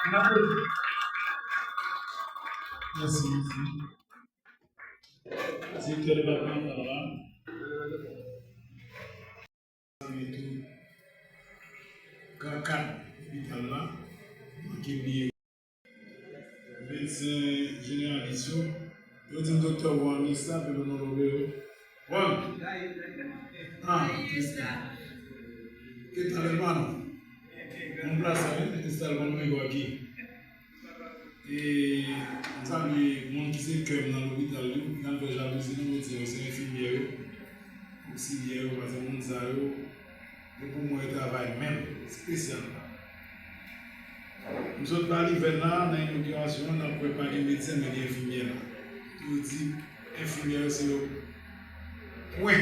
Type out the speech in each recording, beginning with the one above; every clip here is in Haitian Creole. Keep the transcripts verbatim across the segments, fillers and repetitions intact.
Mèsi, mèsi. Direktè depatmantal la. Salye tou gran kad lopital la. Manke bliye medsen jeneralis yo. Yo di m doktè Juan Gustave, yo non Romeo. Juan! Ah, Gustave. ¿Qué tal, hermano? Un placer, ¿eh? Estar conmigo aquí. E m salye moun ki se kè m nan lopital yo, ki al fè jalouzi nan medsen yo, se enfimyè yo, oksilyè yo, paske moun sa yo, yo pou mwen yo travay menm, espesyalman. M sot Balivèn la, nan inogirasyon an, n ap wè pa gen medsen, men gen enfimyè la. Yo di enfimyè yo se yo pwen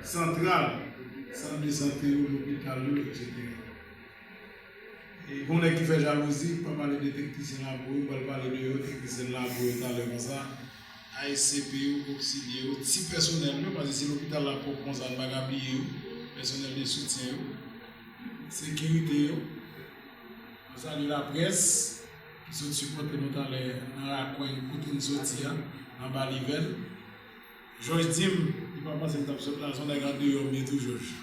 santral sant de sante yo, lopital yo, etsetera. E gen nèg ki fè jalouzi, pa pale de teknisyen labo yo, m pral pale de yo, teknisyen labo yo talè konsa, A S C P yo, oksilyè yo, ti pèsonèl yo, paske si lopital la pwòp konsa, n pa ka bliye yo, pèsonèl de soutyen yo, sekirite yo. Mwen salye laprès ki sot sipòte nou talè nan rakwen kote n soti a, nan Balivèn. Jòj di m, li pa panse m t ap sot la, se yon nèg andeyò m ye tou, Jòj.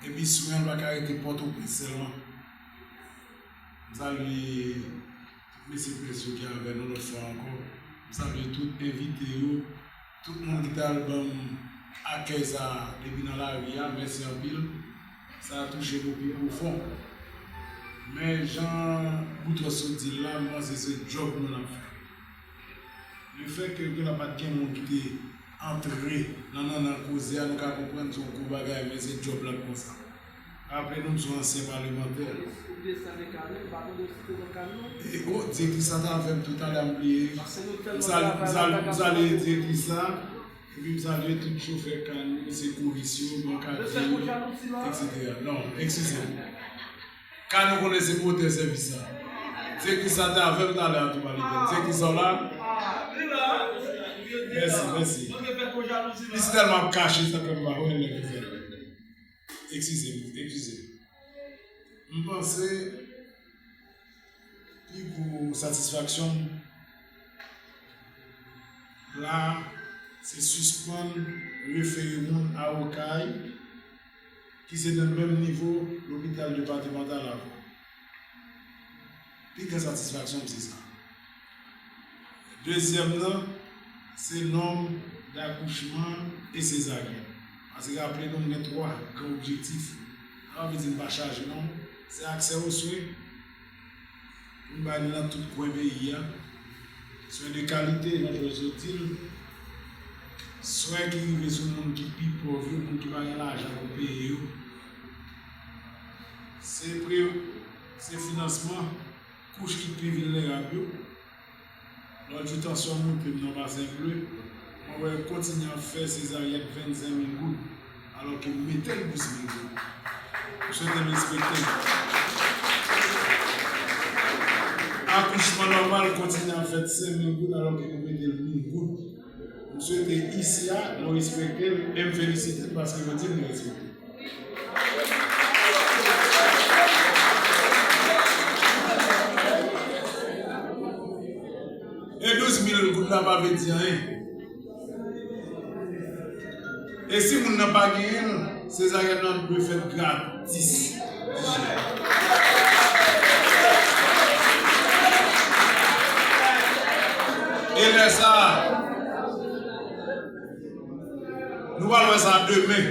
Epi swen an pa ka rete Pòtoprens sèlman. M salye tout mesye près yo ki avè nou lòt fwa ankò. M salye tout envite yo, tout moun ki t al ban m akèy sa a depi nan lari a, mèsi anpil. Sa a touche m o pi pwofon. Men jan Boutros sot di l la, m panse se djòb nou n ap fè. Lefètke ke la pa t gen moun ki te antre nan nannan koze a, nou ka konprann se yon gwo bagay, men se djòb la k konsa. Raple nou, m se yon ansyen palemantè. E, o, direktris la t avè m toutalè, m bliye. M sal-, m sal-, m salye direktris la, epi m salye tout chofè kann yo, sekouris yo, bankadye yo, etsetera. Non, eskize m. Ka nou konnen se motè sèvis la. Direktris la te avè m talè a tou, Balivèn. Direktris la w la? Mèsi, mèsi. Li tèlman ap kache sa ke m pa wè l lè ke fè. Eskize m, eskize m. M panse pi gwo satisfaksyon m la, se sispann refere moun a Okay, ki se nan menm nivo lopital depatmantal avè w. Pi gran satisfaksyon m se sa. Dezyèm nan, se nonb dakouchman e sezaryèn. Paske raple nou, m gen twa gran objektif. Sa pa vle di m pa chaje non, se aksè o swen, pou n bay li nan tout kwen peyi a. Swen de kalite, jan Jòj sot di l. Swen ki rive sou moun ki pi pòv yo, moun ki pa gen lajan pou peye yo. Se pre-, se finansman kouch ki pi vilnerab yo. Lòt jou, tansyon monte m nan Basen Ble, mwen wè yo kontinye ap fè sezaryèn vennsenk mil goud, alòske m mete l douz mil goud. M swete n respekte l. Akouchman nòmal kontinye ap fèt senk mil goud, alòske nou mete l mil goud. M swete isi a, nou respekte l, e m felisite l paske yo di m yo respekte l. E douz mil goud la pa vle di anyen. E si moun nan pa genyen l, sezaryèn nan dwe fèt gratis. E lè sa a, nou pral wè sa demen.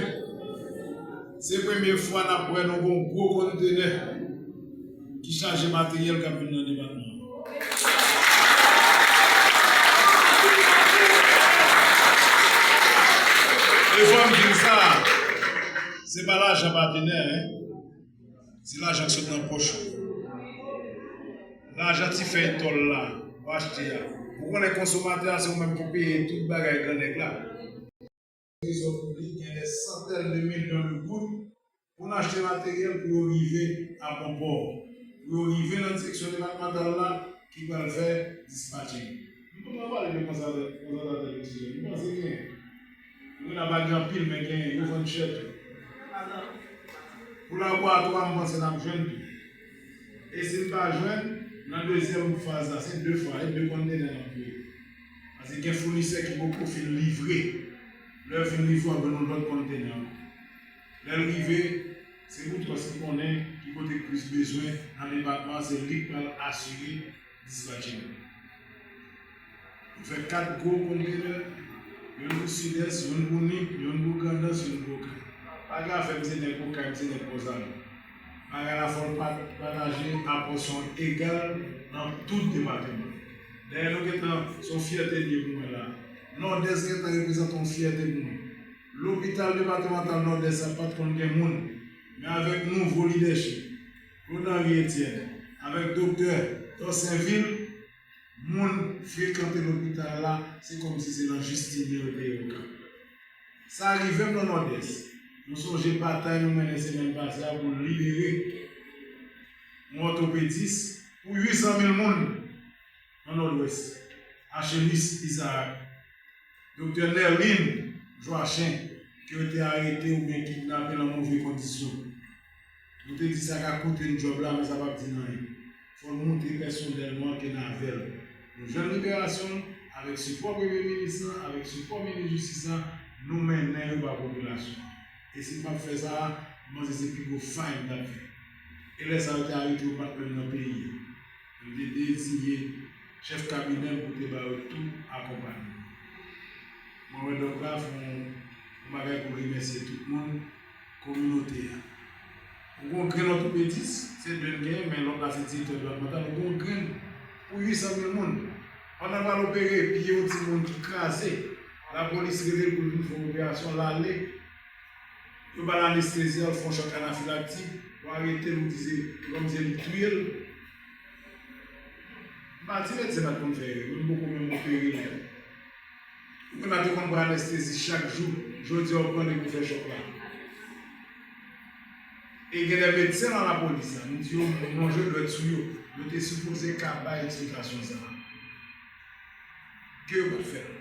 Se premye fwa n ap wè nou gon gwo kontenè ki chaje materyèl k ap vin nan depatman an. E fò m di n sa, se pa lajan patenè, en. Se lajan k sot nan pòch ou. Lajan ti fèy tòl la, ou achte a. Ou konnen konsomatè a, se ou menm ki peye tout bagay grannèg la. Trezò piblik gen dè santèn de milyon de goud pou n achte materyèl pou yo rive a bon pò, pou yo rive nan direksyon depatmantal la ki pral fè dispatching. Nou pa pral pale de konsantre-, konsantrateur d'oxygène. Nou panse gen. Nou la pa gen anpil, men gen, yo vann chè tou. Pou laboratwa, m panse n ap jwenn tou. E si n pa jwenn, nan dezyèm faz la, se de fwa, e de konntenè n ap voye. Paske gen founisè ki poko fin livre. Lè yo fin livre, w ap jwenn yon lòt konntenè ankò. Lè l rive, se Boutros ki konnen ki kote k plis bezwen nan depatman an, se li k pral asire dispatching. Nou fè kat gwo konntenè, youn pou Sidès, youn pou Nip, youn pou Grandans, youn pou Okay. Pa gen afè m se nèg Okay, m se nèg Pòzalen. Bagay la fò l pa-, pataje a pòsyon egal nan tout depatman. Dayè, nou gentan, se yon fyète l ye pou mwen la. Nòdès gentan reprezante yon fyète pou mwen. Lopital depatmantal Nòdès la pa t konn gen moun, men avèk nouvo lidèchip, Claude Henry Etienne, avèk Doktè Dorcin Ville, moun frekante lopital la, se kòmsi se nan Jistinyen yo te ye, Okap. Sa rive m nan Nòdès. Nou sonje batay nou mennen semèn pase a pou n libere yon òtopedis pou uit san mil moun nan Nòdwès, Achelis Isaac. Doktè Nerline Joachim, ke yo te arete oubyen kidnape nan move kondisyon. Nou te di sa ka koute n djòb la, men sa p ap di n anyen. Fò n montre pèsonèlman ke n avè l. Nou jwenn liberasyon l avèk sipò Premye Minis lan, avèk sipò Minis Jistis la, nou mennen yo ba popilasyon an. E si n p ap fè sa a, m panse se pi gwo fay n t ap fè. E lè sa yo te arete yo pa t menm nan peyi a. Yo te deziye chèf kabinè m pou te ba yo tout akonpayman. Mwen wè Dòk la fè yon, yon bagay pou remèsye tout moun, kominote a. Ou gon grenn òtopedis, se de n genyen, men lòt la se direktè depatmantal, ou gon grenn pou uit san mil moun. Pandan l pral opere pye yon timoun ki kraze, lapolis rele l pou l vin fè yon operasyon, l ale. Yo ba l anestezi, l fè yon chòk anafilaktik, yo arete l, yo di se kòmsi se li k touye l. M pa di medsen pa t konn fè erè, men m poko menm opere l. Ou konn a te konn pran anestezi chak jou, jodi a w pran li pou fè chòk la. E gen de medsen nan lapolis la, m di yo, m lonje dwèt sou yo, yo te sipoze ka bay eksplikasyon sa a. Ke yo pa t fè l.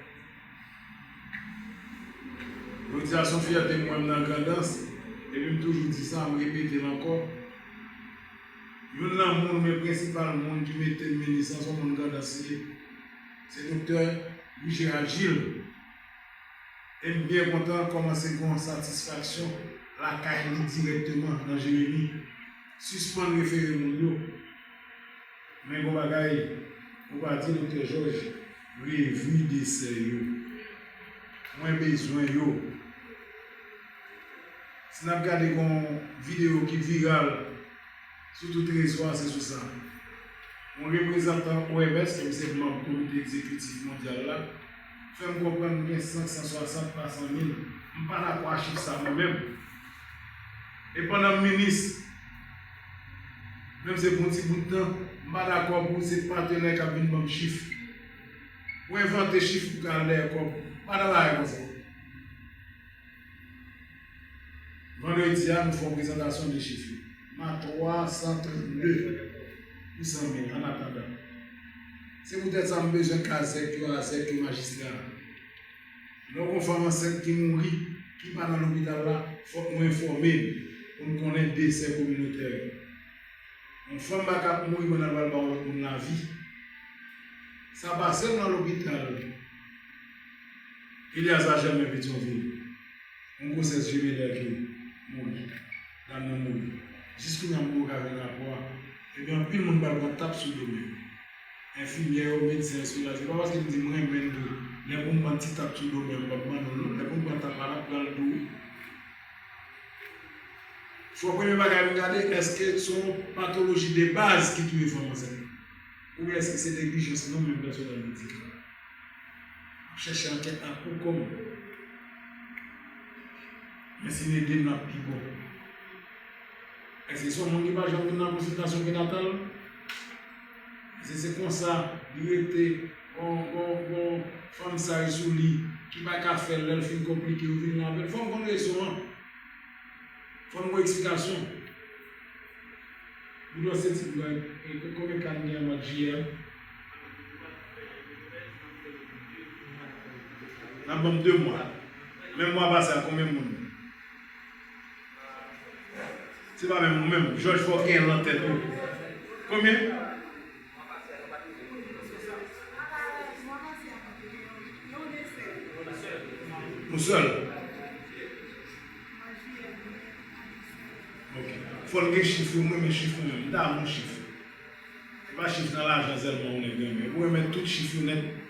Jodi a se yon fyète pou mwen, m nan Grandans, epi m toujou di sa, m repete l ankò. Youn nan moun, men prensipal moun ki mete m minis lan, se yon moun Grandans li ye. Se Doktè Louis Gérald Gilles. E m byen kontan kòmanse gen yon satisfaksyon lakay li dirèkteman nan Jeremi. Sispann refere moun yo. Men gon bagay, ou pa di Doktè Jòj, revwi desè yo. Mwen bezwen yo. Si n ap gade gon videyo ki viral sou tout rezo a, se sou sa. Yon reprezantan O M S, ki se manm komite egzekitif mondyal la, fè m konprann gen senk san swasant pa san mil. M pa dakò a chif sa mwen menm. E pandan m minis, menm se pou yon ti bout tan, m pa dakò pou se patenè k ap vin ban m chif. Ou envante chif pou ka al dèyè kòb. Pa nan bagay konsa. Vandredi a, nou fè yon prezantasyon de chif yo. M a twa san trannde pou san mil, an atandan. Se poutèt sa m bezwen ka zèk yo a zèk yo majistra a. Lè w gon fanm ansent ki mouri, ki pa nan lopital la, fòk nou enfòme l pou n konnen desè kominotè yo. Yon fanm pa ka ap mouri pandan l pral ba yon lòt moun lavi. Sa pase m nan lopital Eliazar Germain Petyonvil. Yon gwosès jimèlè ki mouri. Dam nan mouri. Jis kounye a m poko ka jwenn rapò a. Epi anpil moun pral pran tap sou do m yo. Enfimyè yo, medsen yo, soulaje. Se pa paske m di m renmen n tou. Lè pou m pran ti tap sou do m yo, m p ap ban nou l non. Lè pou m pran tap la, l ap pran l tou wi. Fò premye bagay pou n gade, èske se yon patoloji de baz ki touye fanm ansent? Oubyen èske se neglijans nou menm pèsonèl medikal? M ap chèche ankèt la pou kò m. Men si n ede m, n ap pi bon. Èske se yon moun ki pa janm vin nan konsiltasyon prenatal? Èske se konsa li rete, gon, gon, gon fanm saj sou li ki pa ka fè l, lè l fin konplike, yo vin lape l? Fò m konn rezon an. Fò n gon eksplikasyon. Boudò se ti blan, e, konbyen ka n gen an mwa jiyè a? N ap ban m de mwa. Men mwa pase a, konbyen moun? Se pa menm ou menm. Jòj fò w gen l nan tèt ou. Konbyen? Yon sèl. Ok. Fò l gen chif, wi, mwen renmen chif mwen menm. M ta renmen yon chif. Se pa chif nan lajan sèlman yon nèg renmen. Ou renmen tout chif yo nèt.